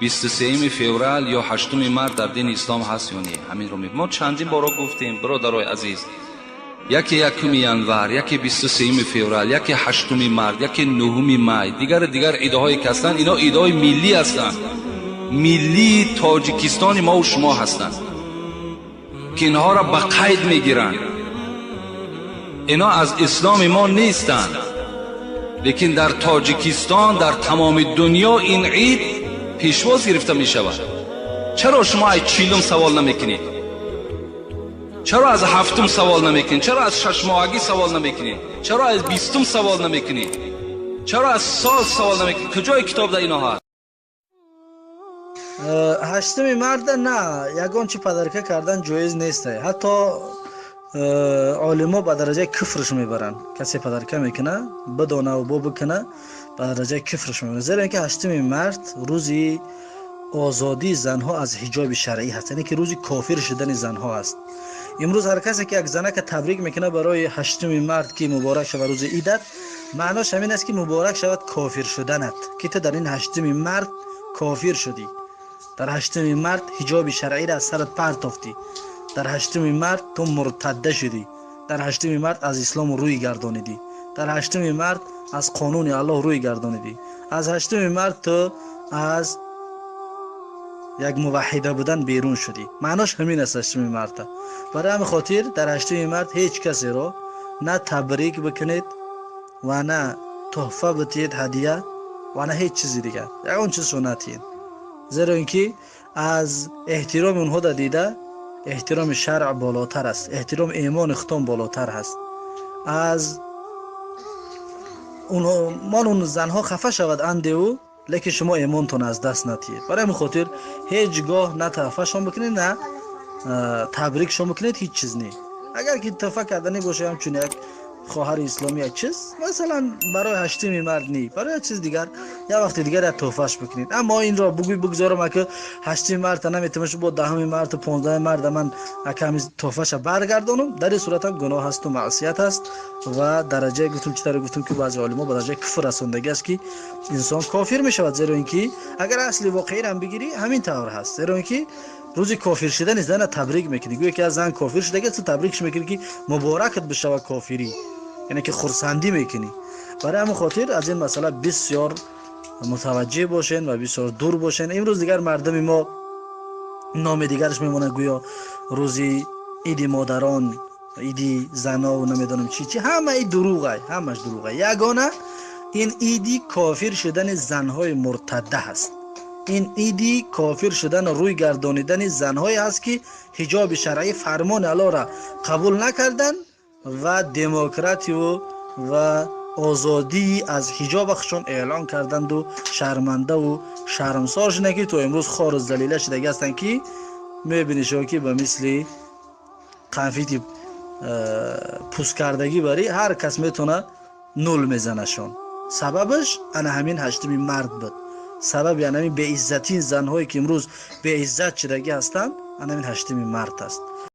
23 феврал ё 8 март дар дини ислом ҳаст ё не? Ҳаминро мо чандин боро гуфтем, бародарои азиз. Яке 1 январ, яке 23 феврал, яке 8 март, яке 9 май, дигар идҳое ки ҳастанд, ино идҳои миллӣ ҳастанд, миллии Тоҷикистони мову шумо ҳастанд, ки инҳоро ба қайд мегиранд. Ино аз исломи мо нестанд, лекин дар Тоҷикистон, дар тамоми дунё ин ид пешвоз гирифта мешавад. Чаро шумо аз 40-ум савол намекунед? Чаро аз 7-ум савол намекунед? Чаро аз 6-моҳагӣ савол намекунед? Чаро аз 20-ум савол намекунед? Чаро аз сол савол намекунед? Куҷои китоб дар ино ҳаст? 8 марта на ягон чи подарка кардан ҷоиз нест. Ҳатто олимо ба дараҷаи куфрш мебаранд. Касе подарка мекуна, бидонаву бо бикуна, ба дараҷаи куфрш мебаранд, зеро ин ки 8 март рӯзи озодии занҳо аз ҳиҷоби шаръӣ ҳаст, яъне ки рӯзи кофир шудани занҳо аст. Имрӯз ҳар касе ки як занака табрик мекунад барои 8 март, ки муборак шавад рӯзи идат, маънош ҳамин аст, ки муборак шавад кофир шуданат, ки ту дар ин 8 март кофир шудӣ, дар 8 март ҳиҷоби шаръиро аз сарат партофтӣ, дар 8 март ту муртадда шудӣ, дар 8 март аз ислом рӯй гардонидӣ, дар 8 март аз қонуни Аллоҳ рӯй гардонидӣ, аз 8 март ту аз як муваҳҳида будан берун шудӣ. Маънош ҳамин аст 8 марта. Барои ҳамин хотир дар 8 март ҳеҷ касеро на табрик бикунед ва на тӯҳфа битиҳед, ҳадия, ва на ҳеҷ чизи дигар, ягон чизшо натиҳед, зеро ин ки аз эҳтироми онҳо да дида эҳтироми шаръ болотар аст, эҳтироми имони худтон болотар ҳаст. Аз мол он занҳо хафа шавад андеву, лекин шумо имонтон аз даст натиҳед. Барои ҳамин хотир ҳеҷ гоҳ на тӯҳфашон бикунед, на табрикшон бикунед, ҳеҷ чиз не. Агар ки тӯҳфа карданӣ боша, ҳамчун як хоҳари исломӣ, як чиз, масалан, барои 8 март ни, барои як чиз дигар, як вақти дигар як тӯҳфаш бикунед. Аммо инро бугӯй, бигзорам, ака 8 марта наметавонаш, бо 10 марту 15 марта ман аками тӯҳфаша баргардонам, дар ин сурат ҳам гуноҳ ҳасту маъсият ҳаст ва дараҷае гуфтум, чӣ тавре гуфтум, ки баъзе олимо ба дараҷаи куфр расондагӣ аст, ки инсон кофир мешавад, зеро ин ки агар асли воқеиро ҳам бигирӣ, ҳамин тавр ҳаст, зеро ин ки рӯзи кофир шудани зана табрик мекунӣ. Гӯё ки аз зан кофир шудага, ту табрикш мекунӣ, ки муборакат бишавад кофирӣ, яъне ки хурсандӣ мекунӣ. Барои ҳамин хотир аз ин масъала бисёр мутаваҷҷеҳ бошен ва бисёр дур бошен. Имрӯз дигар мардуми мо номи дигараш мемонад, гӯё рӯзи иди модарон, иди занову намедонам чӣ чӣ. Ҳамаи дурӯғай, ҳамаш дурӯғай. Ягона ин иди кофир шудани занҳои муртадда ҳаст, ин иди кофир шудану рӯй гардонидани занҳое ҳаст, ки ҳиҷоби шаръӣ, фармони Аллоҳро қабул накарданд ва демократию ва озодии аз ҳиҷоба худшон эълон карданду шармандаву шармсор шуданд, ки то имрӯз хору залила шудагӣ ҳастанд, ки мебинӣ шумо, ки ба мисли қанфити пусткардагӣ барӣ ҳар кас метавона нул мезанашон. Сабабаш ана ҳамин 8 март буд. Сабаби ана ҳамин беиззатии занҳое, ки имрӯз беиззат шудагӣ ҳастанд, ана ҳамин 8 март аст.